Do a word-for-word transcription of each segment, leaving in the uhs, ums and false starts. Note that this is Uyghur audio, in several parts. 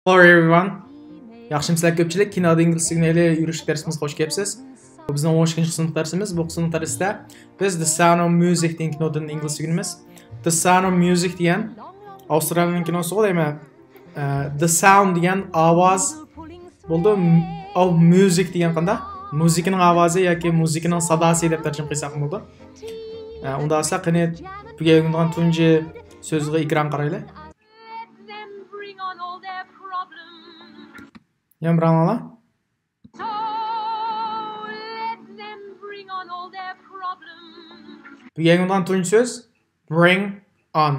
Hello everyone. ياخشىمۇسىلەر كۆپچىلىك؟ كىنودا ئىنگلىز ئۆگىنەيلى يۈرۈش دەرسىمىزگە خوش كەپسىز. بۇ بىزنىڭ ئون ئىككىنچى سىنىپ دەرسىمىز. بۇ سىنىپ دەرسىدە بىز The Sound of Music دېگەن كىنودىن ئىنگلىز ئۆگىنىمىز. The Sound of Music دېگەن ئاۋسترالىيىنىڭ كىنوسىغۇ دەيمەن. ئە، The Sound دېگەن ئاۋاز بولىدۇ. Of Music دېگەن قانداق؟ مۇزىكىنىڭ ئاۋازى ياكى مۇزىكىنىڭ ساداسى دەپ تەرجىمە قىلساق بولىدۇ. ئە، ئۇنداق بولسا قېنى بۈگۈن ئۆگىنىدىغان تۇنجى سۆزگە ئېكران قارايلى. يەنە بىر ئاڭلاڭلار. بۈگۈن ئۆگىنىدىغان تۇنجى سۆز bring on.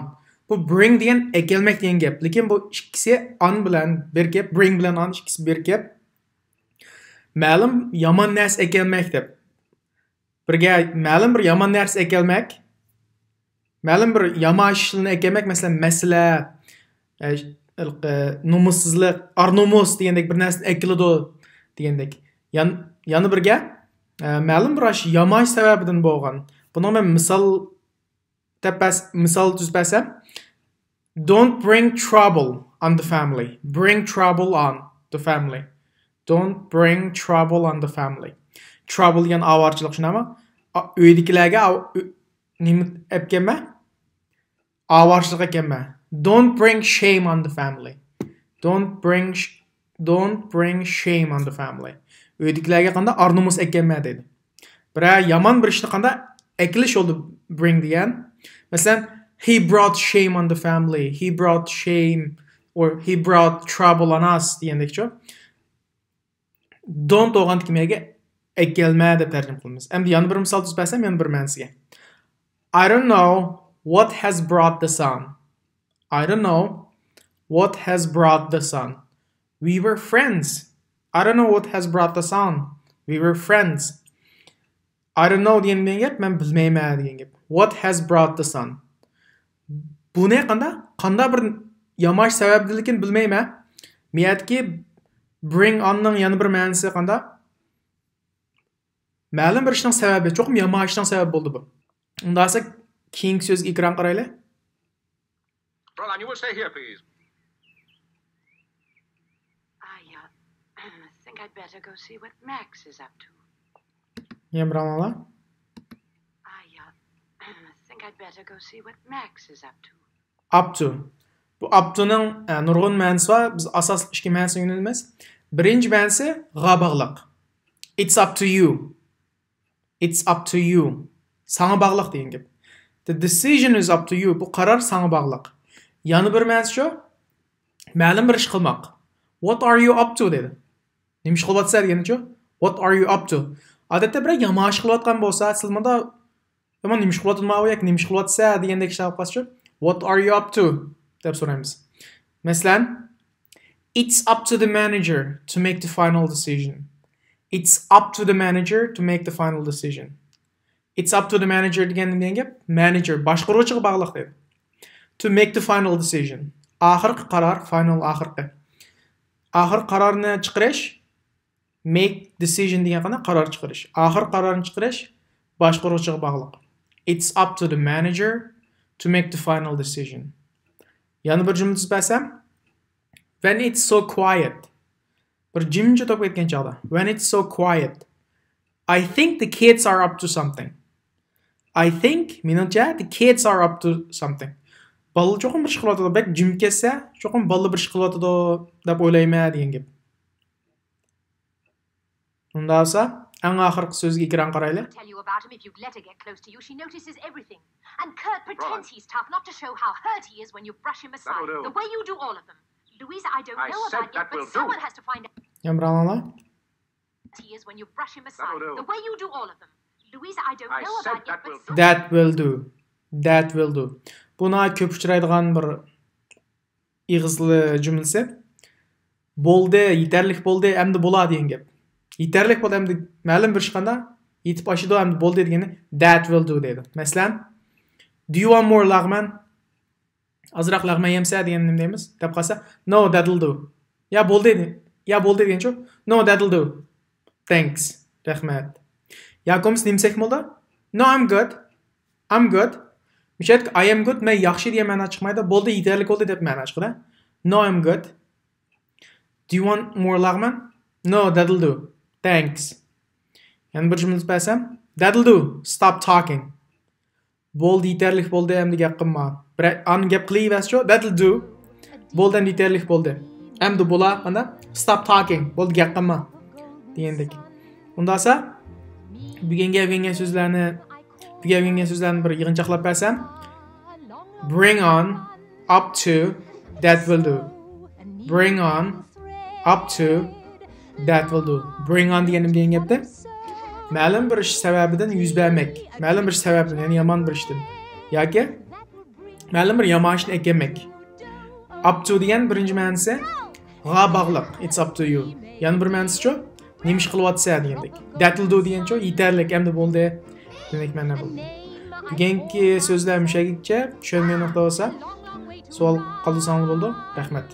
بۇ bring دېگەن ئەكەلمەك دېگەن گەپ. لېكىن بۇ ئىككىسى on بىلەن بىر گەپ، bring بىلەن on ئىككىسى بىر گەپ. مەلۇم يامان نەرسە ئەكەلمەك دەپ. بىرگە مەلۇم بىر يامان نەرسە ئەكەلمەك. مەلۇم بىر يامان ئىشلارنى ئەكەلمەك، مەسىلەن، مەسىلە، ئە، ئە، نومۇسسىزلىق، ئار نومۇس دېگەندەك بىر نەرسىنى ئەكېلىدۇ دېگەندەك. يەن-، يەنە بىرگە، ئە، مەلۇم بىر ئاش-، يامان ئىش سەۋەبىدىن بولغان. بۇنىڭ مەن مىسال دەپ بەس-، مىسال تۈزۈپ بەرسەم، Don't bring trouble on the family. Bring trouble on the family. Don't bring trouble on the family. Trouble دېگەن ئاۋارىچىلىق، شۇنداقمۇ؟ ئا-، ئۆيدىكىلەرگە ئاۋ-، ئۆ-، نېمە ئەپكەنمە؟ ئاۋارىچىلىق ئەكەنمە. Don't bring shame on the family. Don't bring sh-, don't bring shame on the family. ئۆيدىكىلەرگە قانداق ئار نومۇس ئەكەنمە دەيدۇ. بىرەر يامان بىر ئىشنى قانداق ئەكېلىش يولىدا bring دېگەن. مەسىلەن، he brought shame on the family. He brought shame or he brought trouble on us دېگەندەكچۇ. Don't بولغاندىكىن يەنە ئەكەلمە دەپ تەرجىمە قىلىمىز. ئەمدى يەنە بىر مىسال تۈزۈپ بەرسەم، يەنە بىر مەنىسىگە. I don't know what has brought the sun. I don't know what has brought the sun. We were friends. I don't know what has brought the sun. We were friends. I don't know دېگەن نېمە گەپ؟ مەن بىلمەيمەن دېگەن گەپ. What has brought the sun. بۇنى قانداق؟ قانداق بىر يامان ئىش سەۋەبىدىنلىكىنى بىلمەيمەن. مۇ يەردىكى bring on نىڭ يەنە بىر مەنىسى قانداق؟ مەلۇم بىر ئىشنىڭ سەۋەبى، چوقۇم يامان ئىشنىڭ سەۋەبى بولدى بۇ. ئۇنداق بولسا كېيىنكى سۆزگە ئېكران قارايلى. Fräulein, you will stay here, please. I uh, think I'd better go see what Max is up to. يەنە بىر ئاڭلاڭلار. I uh, think I'd better go see what Max is up to. Up to. بۇ up to نىڭ، ئە، نۇرغۇن مەنىسى بار. بىز ئاساسلىق ئىككى مەنىسىنى ئۆگىنىمىز. بىرىنچى مەنىسى غا باغلىق. It's up to you. It's up to you. ساڭا باغلىق دېگەن گەپ. The decision is up to you. بۇ قارار ساڭا باغلىق. يەنە بىر مەنىسى شۇ. مەلۇم بىر ئىش قىلماق. What are you up to دەيدۇ. نېمە ئىش قىلىۋاتىسەن دېگەنچۇ؟ What are you up to? ئادەتتە بىرەر يامان ئىش قىلىۋاتقان بولسا، سىز مۇندا، يامان نېمە ئىش قىلىۋاتىدىما ياكى نېمە ئىش قىلىۋاتىسەن دېگەندەك ئىش قىلىۋاتقاچۇ، What are you up to دەپ سورايمىز. مەسىلەن، It's up to the manager to make the final decision. It's up to the manager to make the final decision. It's up to the manager دېگەن نېمە دېگەن گەپ؟ Manager، باشقۇرغۇچىغا باغلىق دەيدۇ. To make the final decision. ئاخىرقى قارار، final ئاخىرقى. ئاخىرقى قارارنى چىقىرىش، make decision دېگەن قانداق؟ قارار چىقىرىش. ئاخىرقى قارارنى چىقىرىش باشقۇرغۇچىغا باغلىق. It's up to the manager to make the final decision. يەنە بىر جۈملە تۈزۈپ بەرسەم، When it's so quiet. بىر جىمجىت بولۇپ كەتكەن چاغدا. When it's so quiet. I think the kids are up to something. I think، مېنىڭچە، the kids are up to something. بالىلار چوقۇم بىر ئىش قىلىۋاتىدۇ. بەك جىم كەتسە، چوقۇم بالىلار بىر ئىش قىلىۋاتىدۇ دەپ ئويلايمەن دېگەن گەپ. ئۇنداق بولسا، ئەڭ ئاخىرقى سۆزگە ئېكران قارايلى. Tell you about him if you'd let her get close to you. She notices everything. And Kurt pretends he's tough, not to show how hurt he is when you brush him aside. That'll do. The way you do all of them. Louisa, I don't know about yet, but someone has to find out. يەنە بىر ئاڭلاڭلار. He is when you brush him aside. The way you do all of them. Louisa, I don't know about yet, but someone. That will do. That will do. بۇ ناھايىتى كۆپ ئۇچرايدىغان بىر ئېغىز جۈملىسى. بولدى، يېتەرلىك بولدى، ئەمدى بولا دېگەن گەپ. يېتەرلىك بولدى، ئەمدى مەلۇم بىر ئىش قانداق؟ يېتىپ ئاشىدۇ، ئەمدى بولدى دېگەننى that will do دەيدۇ. مەسىلەن، Do you want more لەغمەن؟ ئازراق لەغمەن يەمسە دېگەن نېمە دەيمىز؟ دەپ قالسا، No, that'll do. يا بولدى، يا بولدى دېگەنچۇ؟ No, that'll do. Thanks. رەھمەت. ياكى بولمىسا نېمە دېسەك بولىدۇ؟ No, I'm good. I'm good. مۇشۇ يەردىكى I am good، مەن ياخشى دېگەن مەنا چىقمايدۇ. بولدى، يېتەرلىك بولدى دەپ مەنا چىقىدۇ. No, I'm good. Do you want more لەغمەن؟ No, that'll do. Thanks. يەنە بىر جۈملە بەرسەم، That'll do. Stop talking. بولدى، يېتەرلىك بولدى، ئەمدى گەپ قىلما. بىرەر ئان گەپ قىلىۋەرسىچۇ، That'll do. بولدى، ئەمدى يېتەرلىك بولدى. ئەمدى بولا، مانا، Stop talking. بولدى، گەپ قىلما دېگەندەك. ئۇنداقسا بۈگۈنگە ئۆگەنگەن سۆزلەرنى بۈگۈنگە ئۆگەنگەن سۆزلەرنى بىر يىغىنچاقلاپ بەرسەم، Bring on, up to, that will do. Bring on, up to, that will do. Bring on دېگەن نېمە دېگەن گەپتە؟ مەلۇم بىر ئىش سەۋەبىدىن يۈز بەرمەك، مەلۇم بىر سەۋەبتىن، يەنى يامان بىر ئىشتىن ياكى مەلۇم بىر يامان ئىشنى ئەكەلمەك. Up to دېگەن بىرىنچى مەنىسى غا باغلىق، it's up to you. يەنە بىر مەنىسىچۇ؟ نېمە ئىش قىلىۋاتىسەن دېگەندەك. That'll do دېگەنچۇ؟ يېتەرلىك، ئەمدى بولدى دېمەك مەنە بولدى. بۈگۈنكى سۆزلەر مۇشۇ يەرگىچە. چۈشەنمىگەن نۇقتا بولسا سوئال قالدۇرساڭلار بولىدۇ. رەھمەت.